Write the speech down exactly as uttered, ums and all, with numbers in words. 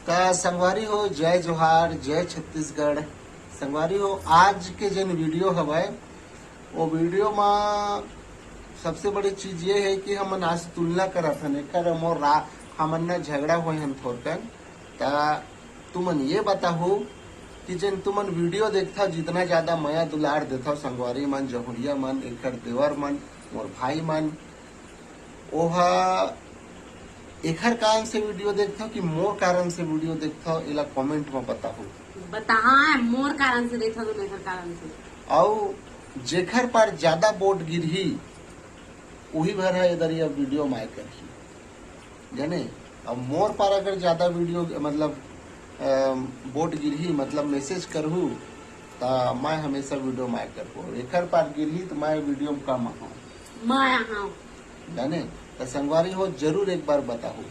त संगवारी हो, जय जोहार, जय छत्तीसगढ़। संगवारी हो, आज के जेन वीडियो हवय, वो वीडियो म सबसे बड़ी चीज ये है कि हमन आज तुलना करत हन एकर मोर रा-, हमन न झगड़ा होए हन थोरकन। त तुमन ये बताहू कि जेन तुमन वीडियो देखथव, जितना ज्यादा मया दुलार देथव संगवारी मन, जहुरिया मन, एकर देवर मन, मोर भाई मन, ओहा एखर कारण से वीडियो देखथव कि मोर कारण से वीडियो देखथव, एला कमेंट म बताहू। बताहा, मोर कारण से देखथव, तुम एखर कारण से। अउ जेखर पार ज्यादा वोट गिरही, उही भर ह एदर ये वीडियो माय करही, जाने। अब मोर पार अगर ज्यादा वीडियो, मतलब, अम, वोट गिरही, मतलब, मैसेज करहू, त मैं हमेशा वीडियो माय करहूँ। एखर पार गिरही, त मैं वीडियो म कम आहां। मैं आहां। जाने, त संगवारी हो, जरूर एक बार बताहू।